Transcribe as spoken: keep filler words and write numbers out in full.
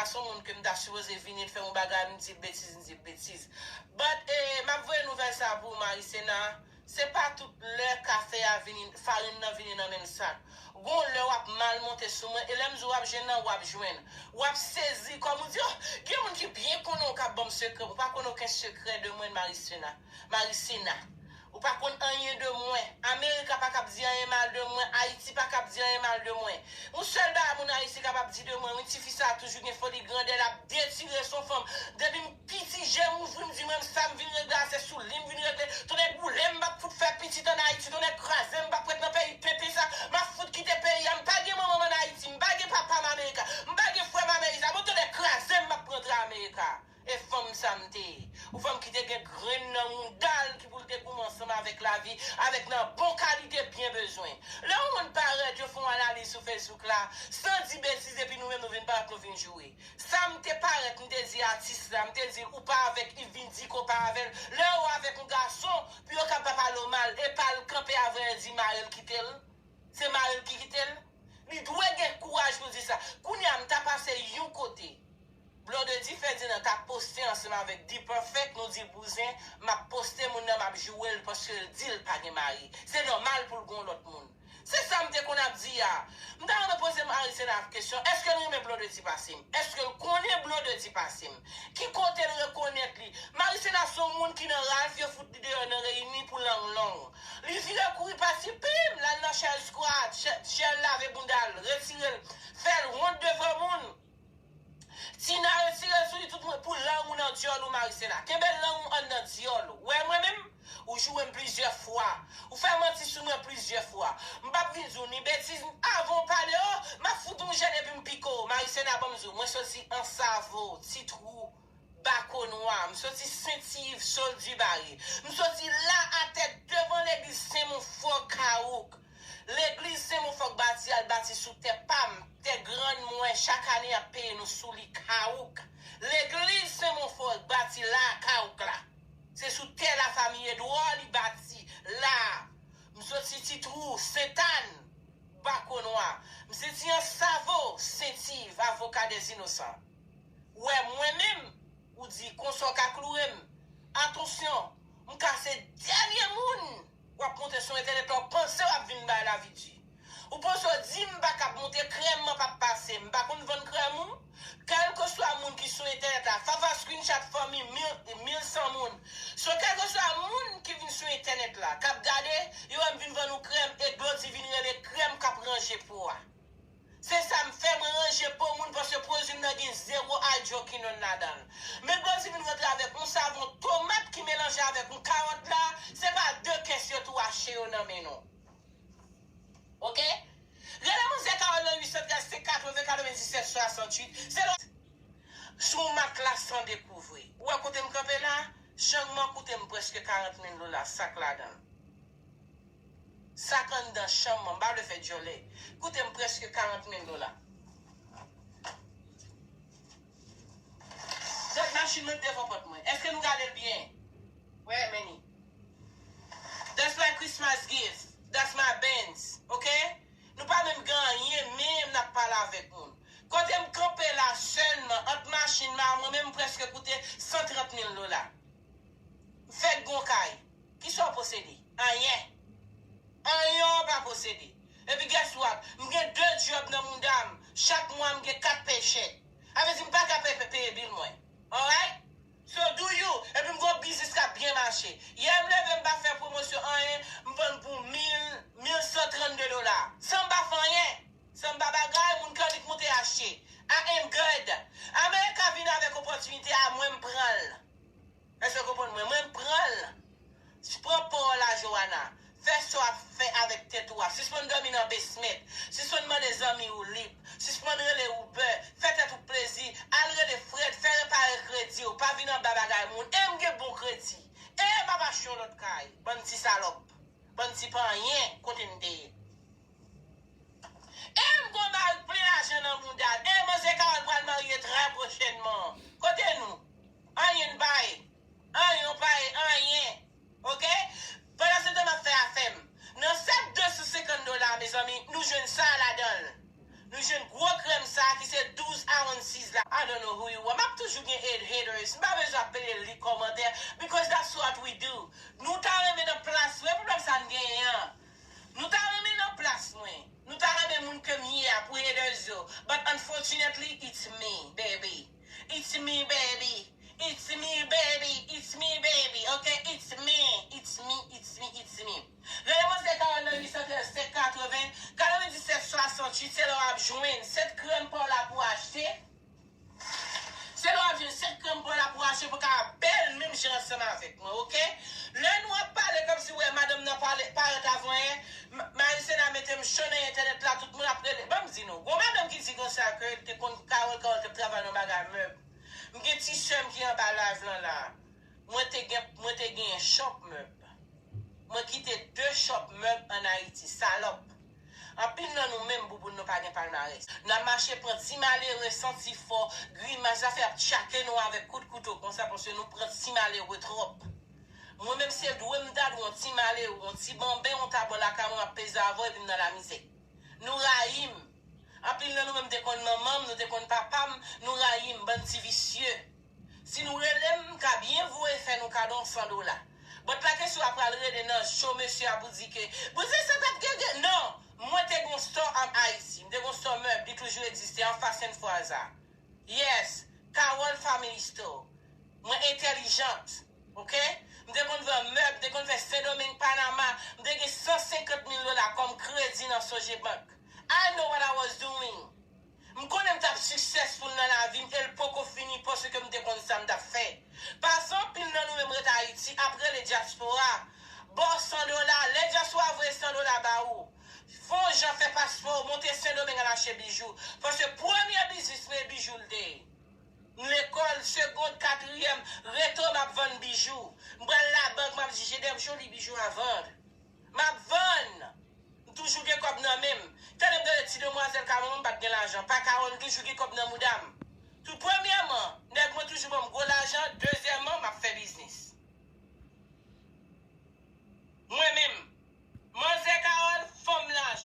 se yon moun ke m ta sipoze vini, l fè yon bagay, m di l betiz, m di l betiz. But, eh, m ap voye nouvèl sa pou Marisena. Se pa tout lè kafe a vini, farin nan vini nan menm sak. Gon lè w ap mal monte sou mwen, e lè m di w w ap jwenn nan, w ap jwenn. W ap sezi, kòm ou di, oh, gen moun ki byen konnen w k ap ban m sekrè. Ou pa konn okenn sekrè de mwen, Marisena. Marisena. Ou pa konn anyen de mwen. Amerika pa kab di anyen mal de mwen. Ayiti pa kab di anyen mal de mwen. Yon sèl bagay moun Ayiti kapab di de mwen, wi, tifi sa a toujou gen foli grandè, l ap detire son fanm. Depi m piti, je m ouvri, m di mwen, sa m vin regle a, se sou li m vin regle. Tonnè boule m, m p ap fout fè pitit ann Ayiti, tonnè kraze m, m p ap ret nan peyi pete sa, m ap fout kite peyi a. M pa gen manman m ann Ayiti, m pa gen papa m Amerika, m pa gen frè m Amerika. Bon, tonnè kraze m, m ap rantre Amerika. E fanm sa m te ye. Yon fanm ki te gen grenn nan mounda l ki pou l te goumen ansanm avèk lavi, avèk nan bon kalite byen bezwen. Lè yon moun parèt, yo fè yon analiz sou Facebook la, san di betiz, epi nou menm nou vin parèt, nou vin joure. Sa m te parèt, m te di atis la, m te di l ou pa avèk Yves Vindic, ou pa avè l. Lè yo avèk yon gason, pou yo kapab pa pale w mal, e pa l kanpe avè l, di mari l kite l. Se mari l ki kite l. Li dwe gen kouraj pou di sa. Kounye a, m ta pase yon kote. Blondedy Ferdinand t ap poste ansanm avèk D-Perfect, nou di bouzen, m ap poste moun nan, m ap joure l paske l di l pa gen mari. Se nòmal pou l gen yon lòt moun. Se sa m te konn ap di a. M ta renmen poze Marisena kesyon, èske l renmen Blondedy pase m? Èske l konnen Blondedy pase m? Ki kote l rekonèt li? Marisena se yon moun ki nan Ralph, yo fout li deyò nan Reyini pou lang long. Li vire kouri pati, pim, l al nan Shell Squad, Shell, Shell lave bounda l, retire l, fè l wont devan moun. Tina retire l sou li tout moun pou lang ou nan dyòl ou Marisena. Kenbe lang ou anndan dyòl ou. Wè mwen menm, ou joure m plizyè fwa. Ou fè manti sou mwen plizyè fwa. M p ap vin di w ni betiz, avan w pale, oh, m ap fout ou jèn epi m pike w. Marisena, ban m di w, mwen soti Ansavo, Ti Twou, Bakonwa, m soti Sent Iv, Soldi Bare. M soti la atè devan legliz Sen Monfò Kawouk. Legliz Sen Monfò k bati a, l bati sou tè pa m, tè grann mwen, chak ane y ap peye nou sou li Kawouk. Legliz Sen Monfò k bati la, Kawouk la. Se sou tè lafanmi Edward li bati la. M soti Ti Twou, Sentàn, Bakonwa. M soti Ansavo, Sent Iv, Avoka dè Inosan. Wè mwen menm, ou di konsa w ka kloure m. Atansyon, m ka se dènye moun w ap monte sou entènèt la, w panse w ap vin bay lavi di. Ou panse w di m pa kab monte krèm, mwen p ap pase. M pa konn vann krèm ou. Kèlkeswa moun ki sou entènèt la, Fafa screenshot fanmi mil, mil san moun. So, kèlkeswa moun ki vin sou entènèt la, k ap gade, yo wè m vin vann ou krèm, e Blondedy vin rele krèm k ap ranje po a. Se sa m fè, mwen ranje po moun paske pwodui m nan gen zewo hydroquinone ladan l. Men Blondedy vin rantre avèk yon savon tomat ki melanje avèk yon kawòt la, se pa de kès yo tou achte yo nan men nou. Oke? Rele manzè Kawòl nan uit san trèz, se katreven, katrevendiset, swasanntuit. Se lè sou yon matla san dekouvri. Ou wè kote m kanpe la? Changman koute m prèske karant mil dola, sak ladan l. Sak anndan chanm mwen, m pa vle fè djòlè. Koute m prèske karant mil dola. Gad machin mwen devan pòt mwen. Èske nou gade l byen? Wè, men ni. That's my Christmas gift. That's my Benz. Oke? Nou pa menm gen anyen, menm n ap pale avèk moun. Kote m kanpe la sèlman, ant machin m a mwen menm, prèske koute san trant mil dola. M fèk gon kay. Kisa w posede? Anyen. Anyen w pa posede. Epi guess what? M gen de djòb nan mouda m. Chak mwa m gen kat pay chèk. Sa vle di m pa ka peye, peye bil mwen. Alright? So do you? Epi m gon biznis k ap byen mache. Yè m leve m pa fè pwomosyon anyen, m vann pou mil, mil san trannde dola. San m pa fè anyen. San m pa bagay, moun Kannik monte achte. I am good. Amerika vin avèk opòtinite a, mwen m pran l. Èske w konprann mwen? Mwen m pran l. Pran pa w la, Johanna. Fè sa w ap fè avèk tèt ou a. Sispann dòmi nan basement. Sispann mande zanmi w lib. Sispann rele Uber. Fè tèt ou plezi. Al rele Fred. Fè repare kredi w. Pa vin anba bagay moun. E m gen bon kredi. E m ap achte yon lòt kay. Bann ti salòp. Bann ti pa anyen kote n te ye. E m gon mari k plen lajan nan mouda l. E manzè Kawòl pral marye trè pwochènman. Kote nou? Anyen n pa ye. Anyen w pa ye, anyen. Oke? Pandan se tan m ap fè afè m. Nan sèt de san senkant dola, mezanmi, nou jwenn sa ladan l. Nou jwenn gwo krèm sa ki se douz a onn siz la. I don't know. ke te konn Carole, Carole te travay nan bagay mèb. M gen ti sè m ki anba live lan la. Mwen te gen, mwen te gen shop mèb. Mwen kite de shop mèb ann Ayiti. Salòp. Anpil nan nou menm, bouboun, nou pa gen palmarès. N ap mache pran ti malere, santi fò, grimas, zafè ap tchake nou avèk kout kouto konsa, paske nou pran ti malere twòp. Mwen menm, se dwe m ta dwe yon ti malere, yon ti banben, yon tabò lakay mwen ap peze avè w epi m nan lamizè. Nou rayi m. Anpil nan nou menm te konn manman m, nou te konn papa m, nou rayi m, bann ti visye. Si nou rele m, m ka byen voye fè nou kado yon san dola. But pa kesyon w ap pral rele nan show mesye a pou di ke, Bouzen sa t ap gen, gen. Non, mwen te gen yon store ann Ayiti. M te gen yon store mèb, li toujou egziste, anfas Senfraz a. Yes, Carole Family Store. Mwen entèlijant, oke? M te konn vann mèb, m te konn fè Sendomeng, Panama, m te gen san senkant mil dola kòm kredi nan Sogebank. I know what I was doing. M konnen m t ap successful nan lavi m e l poko fini paske m te konn sa m t ap fè. Pase anpil nan nou menm ret Ayiti ap rele dyaspora, ba w san dola, lè dyaspora voye san dola ba ou, fè yon jan fè paspò w, monte Sendomeng al achte bijou. Paske premye biznis mwen e bijou l te ye. M lekòl, segond, katriyèm, reto m ap vann bijou. M pral labank, m ap di, J'ai des jolis bijoux à vendre. M ap vann. M toujou gen kòb nan men m. Tande m tande ti demwazèl ka manman m pa t gen lajan. Pa Carole, m toujou gen kòb nan mouda m.